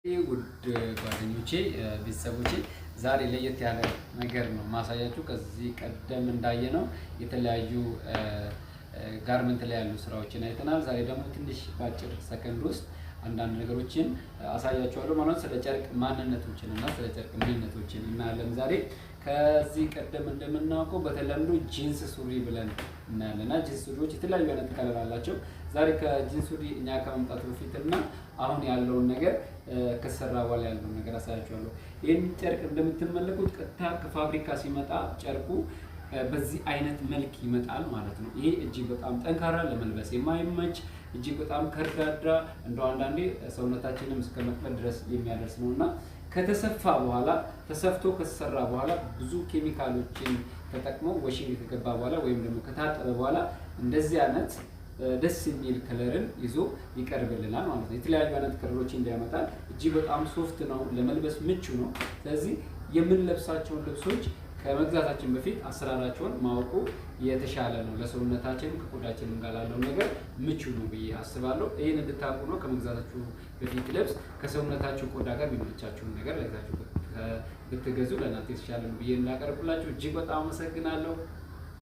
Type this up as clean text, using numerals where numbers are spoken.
ውድ ጓደኞቼ፣ ቤተሰቦቼ፣ ዛሬ ለየት ያለ ነገር ነው ማሳያችሁ። ከዚህ ቀደም እንዳየነው የተለያዩ garment ላይ ያሉ ስራዎችን አይተናል። ዛሬ ደግሞ ትንሽ በአጭር ሰከንድ ውስጥ አንዳንድ ነገሮችን አሳያችኋለሁ ማለት ነው። ስለ ጨርቅ ማንነቶችን እና ስለ ጨርቅ ምንነቶችን እናያለን ዛሬ። ከዚህ ቀደም እንደምናውቀው በተለምዶ ጂንስ ሱሪ ብለን እናያለን እና ጂንስ ሱሪዎች የተለያዩ አይነት color አላቸው። ዛሬ ከጂንስ ሱሪ እኛ ከመምጣቱ በፊት እና አሁን ያለውን ነገር፣ ከተሰራ በኋላ ያለውን ነገር አሳያችኋለሁ። ይህን ጨርቅ እንደምትመለከቱት ቀጥታ ከፋብሪካ ሲመጣ ጨርቁ በዚህ አይነት መልክ ይመጣል ማለት ነው። ይሄ እጅግ በጣም ጠንካራ፣ ለመልበስ የማይመች፣ እጅግ በጣም ከርዳዳ፣ እንደው አንዳንዴ ሰውነታችንም እስከ መቅለል ድረስ የሚያደርስ ነው። እና ከተሰፋ በኋላ፣ ተሰፍቶ ከተሰራ በኋላ፣ ብዙ ኬሚካሎችን ተጠቅሞ washing ከገባ በኋላ ወይም ደግሞ ከታጠበ በኋላ እንደዚህ አይነት ደስ የሚል color ን ይዞ ይቀርብልናል ማለት ነው። የተለያዩ አይነት color ኦችን ያመጣል። እጅግ በጣም soft ነው፣ ለመልበስ ምቹ ነው። ስለዚህ የምንለብሳቸውን ልብሶች ከመግዛታችን በፊት አሰራራቸውን ማወቁ የተሻለ ነው። ለሰውነታችንም ከቆዳችንም ጋር ላለው ነገር ምቹ ነው ብዬ አስባለሁ። ይህን እንድታውቁ ነው። ከመግዛታችሁ በፊት ልብስ ከሰውነታችሁ ቆዳ ጋር የሚመቻችሁን ነገር ለይታችሁ ብትገዙ ለእናንተ የተሻለ ነው ብዬ እንዳቀርብላችሁ። እጅግ በጣም አመሰግናለሁ።